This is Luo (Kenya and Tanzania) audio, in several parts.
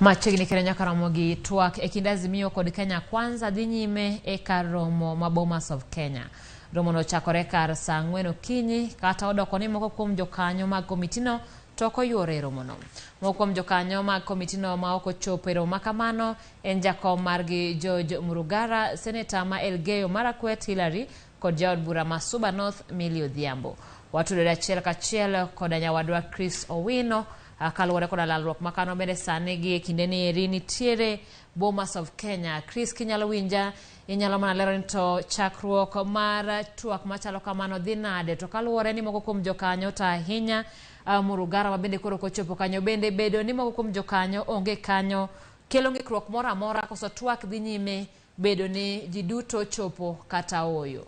Machiegni kendo nyaka romo gi twak e kind Azimio kod Kenya Kwanza dhi nyime e kar romo ma Bomas of Kenya. Romono ochakore kar saa ang'wen okinyi kata odoko ni moko kuom jokanyo mag komitino to ok oyuore e romono. Moko kuom jokanyo mag komitino ma ok ochopo e romo ma kamano en jakom margi George Murugara, seneta ma Elgeyo Marakwet Hillary kod jaod bura ma Suba North Millie Odhiambo. Watudore achiel kachiel koda nyawadwa Chris Owino kaluwore koda lalruok ma kano bende sani gi e kinde ni eri nitiere Bomas of Kenya. Chris, kinyalo winja, inyalo mana lero ni to chakruok mar twak machalo kamano dhi nade? To kaluwore ni moko kuom jokanyo to ahinya Murugara ma bende koro ok ochopo kanyo, bende bedo ni moko kuom jokanyo onge kanyo kelo ng'ikruok moro amora koso twak dhi nyime bedo ni ji duto chopo kata ooyo?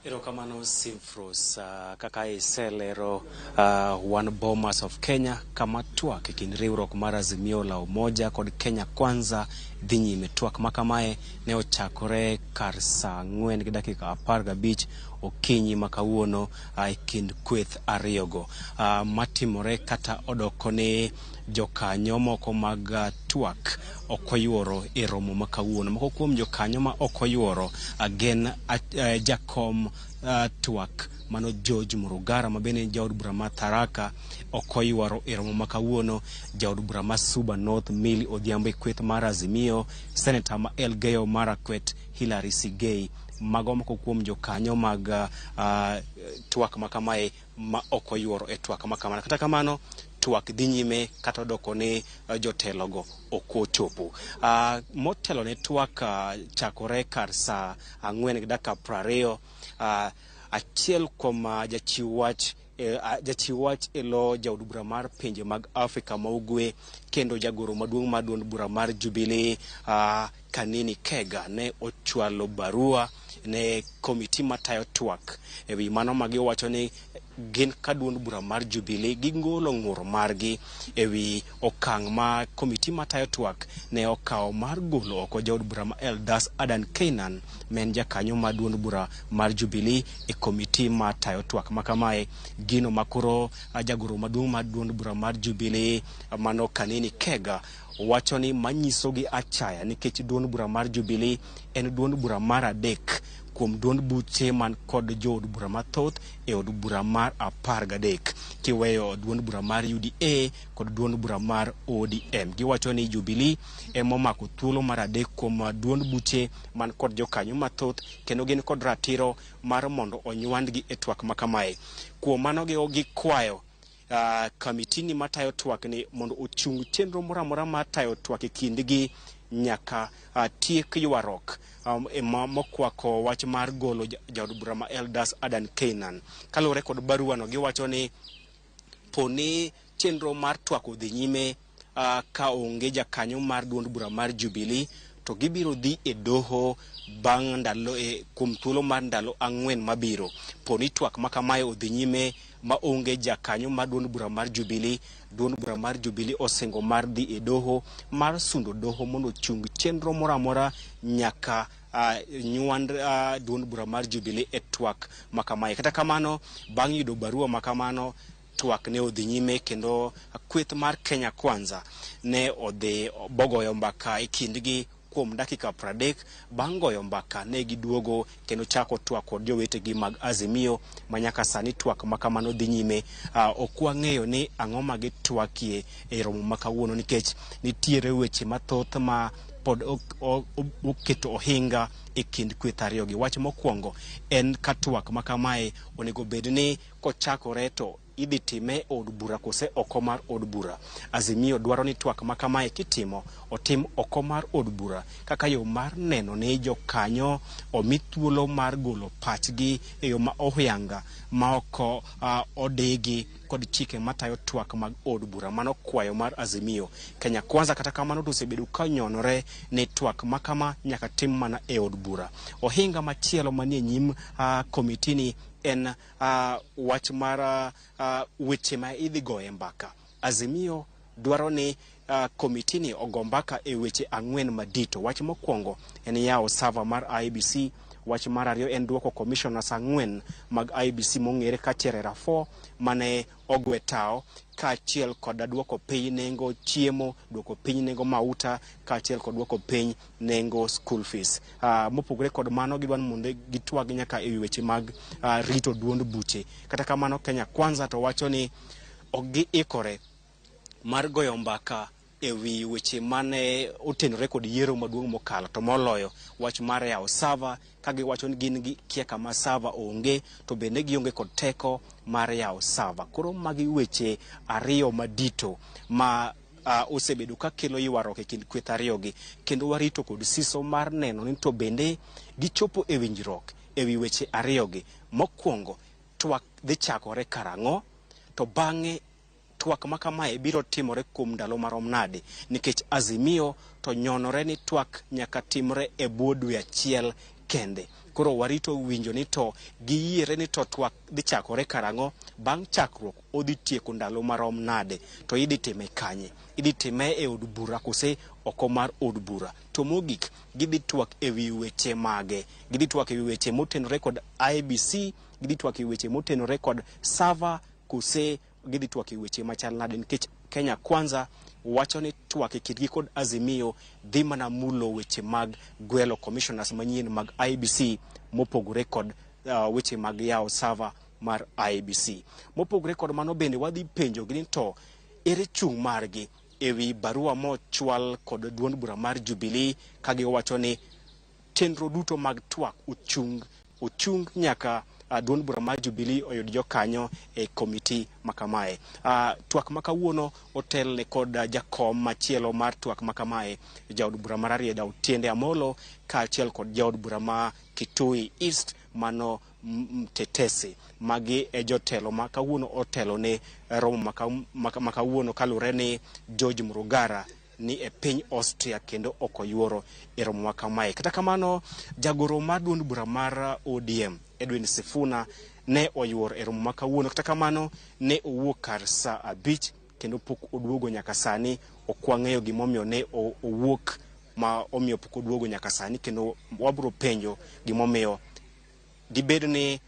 Erokamano Simfros, kaka iselero wan Bomas of Kenya kama twak e kind riwruok mar Azimio la Umoja kod Kenya Kwanza dhi nyime. Twak ma kamae ne ochakore kar saa ang'wen gi dakika apar gabich okinyi ma kawuono e kind kweth ariyogo. Matimore kata odoko ni jokanyo moko mag twak ok oyuoro e romo ma kawuono. Moko kuom jokanyo ma ok oyuoro gin jakom twak mano George Murugara ma bende en jaod bura ma Tharaka ok oyuoro e romo ma kawuono. Jaod bura ma Suba North Millie Odhiambo e kweth mar Azimio, Seneta ma Elgeyo Marakwet Hillary Sigei. Mago moko kuom jokanyo mag twak ma kamae ma ok oyuoro e twak ma kamano. Kata kamano, twak dhi nyime kata odoko ni jotelogo ok ochopo. Motelo ne twak chakore kar saa ang'wen gi dakika prariyo, achiel kuom jachiw wach jachiw wach e lo jaod bura mar pinje mag Afrika ma Ugwe kendo jagoro maduong' mar duond bura mar Jubilee Kanini Kega ne ochwalo barua ne komiti matayo twak e wi mano ma giwacho ni gin ka duond bura mar Jubilee gigolo ng'ur margi e wi okang' ma komiti matayo twak ne okawo mar golo oko jaod bura ma Eldas Adan Keynan ma en jakanyo mar duond bura mar Jubilee e komiti matayo twak ma kamae. Gino ma koro jagoro maduong' mar duond bura mar Jubilee mano Kanini Kega wacho ni manyiso gi achaya nikech duond bura mar Jubilee en duond bura mar adek kuom duond buche man kod jood bura mathoth e od bura mar apar gadek kiweyo duond bura mar UDA kod duond bura mar ODM. Giwacho ni Jubilee ema omako thuolo mar adek kuom duond buche man kod jokanyo mathoth kendo gin kod ratiro mar mondo onywandgi e twak ma kamae. Kuom mano gikwayo kamitini matayo twak ni mondo ochung chenro moro amora mar tayo twak e kindgi nyaka tiek ywaruok mokwako wach mar golo jaod bura ma Eldas Adan Keynan. Kaluwore kod baruano, giwacho ni poni chenro mar twak odhi nyime ka onge jakanyo mar duond bura mar Jubilee to gibiro dhi e doho bang' ndalo kuom thuolo mar ndalo ang'wen mabiro. Poni twak ma kamae odhi nyime ma onge jakanyo mar duond bura mar Jubilee, duond bura mar Jubilee osingo mar dhi e doho mar sundo doho mondo ochung chenro moro amora nyaka nywand duond bura mar Jubilee e twak ma kamae. Kata kamano, bang' yudo barua ma kamano, twak ne odhi nyime kendo kweth mar Kenya Kwanza ne odhi bogoyo mbaka e kindgi kuom dakika 30. Bang' goyo mbaka ne giduogo kendo chako twak kod jowetegi mag Azimio ma nyaka sani twak ma kamano dhi nyime. Ok wang'eyo ni ang'o ma gitwakie e romo ma kawuono nikech nitiere weche mathoth ma pod oketo ohinga e kind kweth ariyogi. Wach mokwongo en ka twak ma kamae onego bed ni kochakore to idhi time e od bura kose oko mar od bura. Azimio dwaro ni twak ma kamae kitimo otim oko mar od bura kaka yo mar neno ni jokanyo omi thuolo mar golo pachgi e yo ma ohuyanga ma ok odigi kod chike matayo twak mag od bura. Mano kwayo mar Azimio. Kenya Kwanza kata kamano to osebedo ka nyonore ni twak ma kama nyaka tim mana e od bura. Ohinga machielo manie nyim komitini en wach mar weche ma idhi goye mbaka. Azimio dwaro ni komitini ogo mbaka e weche ang'wen madito. Wach mokwongo en yawo server mar IEBC. Wach mar ariyo en duoko commissioners 4 mag IEBC mong'ere ka Cherera 4 mane ogwe tao, kaachiel kod duoko piny nengo chiemo, duoko piny nengo mauta, kaachiel kod duoko piny nengo school fees. Mopogore kod mano, gidwa ni mondo gitwag nyaka ewi weche mag rito duond buche. Kata kamano, Kenya Kwanza to wacho ni ok giikore mar goyo mbaka ewi weche mane otenore kod yiero maduong' mokalo, to moloyo wach mar yawo server, ka giwacho ni gin gi kia kama server onge, to bende gionge kod teko mar yawo server. Koro magi weche ariyo madito ma osebedo ka kelo ywaruok e kind kweth ariyogi, kendo warito kod siso mar neno ni to bende gichopo e winjruok ewi weche ariyogi. Mokwongo, twak dhi chakore karang'o, to bang'e twak ma kamae biro timore kuom ndalo marom nade, nikech Azimio to nyonore ni twak nyaka timre e bwo dwe achiel kende. Koro warito winjo ni to giyiere ni to twak dhi chakore karang'o, bang' chakruok odhi tieko ndalo marom nade, to idhi time kanye, idhi time e od bura kose oko mar od bura. To mogik, gidhi twak ewi weche mage? Gidhi twak ewi weche motenore kod IEBC, gidhi twak ewi weche motenore kod server, kose gidhi twak e weche machal nade? Nikech Kenya Kwanza wacho ni twak e kindgi kod Azimio dhi mana mulo weche mag gwelo commissioners manyien mag IEBC, mopogore kod weche mag yawo server mar IEBC. Mopogore kod mano, bende wadhi penjogi ni to ere chung' margi ewi barua mochwal kod duond bura mar Jubilee, ka giwacho ni chenro duto mag twak ochung nyaka duond bura mar Jubilee oyud jokanyo e komiti makamae. Twak ma kawuono otelne kod jakom machielo mar twak makamae, jaod bura mar Rarieda Otiende Amolo, kaachiel kod jaod bura ma Kitui East mano Mtetesi. Magi e jotelo ma kawuono otelo ne romo ma kawuono, kaluwore ni George Murugara ni e piny Austria kendo ok oyuoro e romo ma kamae. Kata kamano, jagoro mar duond bura mar ODM Edwin Sifuna ne oyuoro e romo ma kawuono. Kata kamano, ne owuok kar saa 5 kendo pok oduogo nyaka sani. Ok wang'eyo gimomiyo ne owuok ma omiyo pok oduogo nyaka sani, kendo wabiro penjo gimomiyo. Dibed ni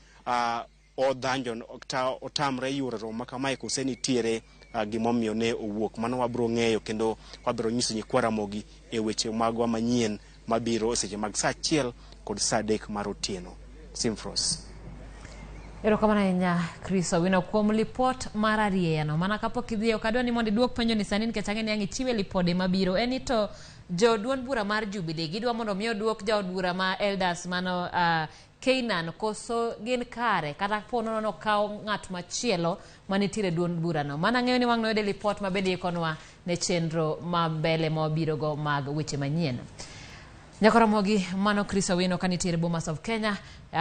odhanjo kata otamre yuoro romo ma kamae, kose nitiere gimomiyo ne owuok? Mano wabiro ng'eyo kendo wabiro nyiso nyikwa Ramogi e weche magwa manyien mabiro e seche mag saa 1 kod saa 3 mar otieno. Simfros. Erokamano ahinya, Chris Owino, kuom lipot mar arieyano. Mana kapok idhi, ok adwa ni mondo iduok penjo ni sani, nikech ang'e ni ang' ichiwe lipode mabiro. En ni to jo duond bura mar Jubilee gidwa mondo mi oduok jaod bura ma Eldas mano Keinan, koso gin kare kata po nono nokaw ng'at machielo manitiere duond burano? Mana ng'eyo ni wang' noyude lipot mabende ikonwa ne chenro ma mbele mawabiro go mag weche manyien. Nyakoromogi, mano Chris Owino kanitiere Bomas of Kenya.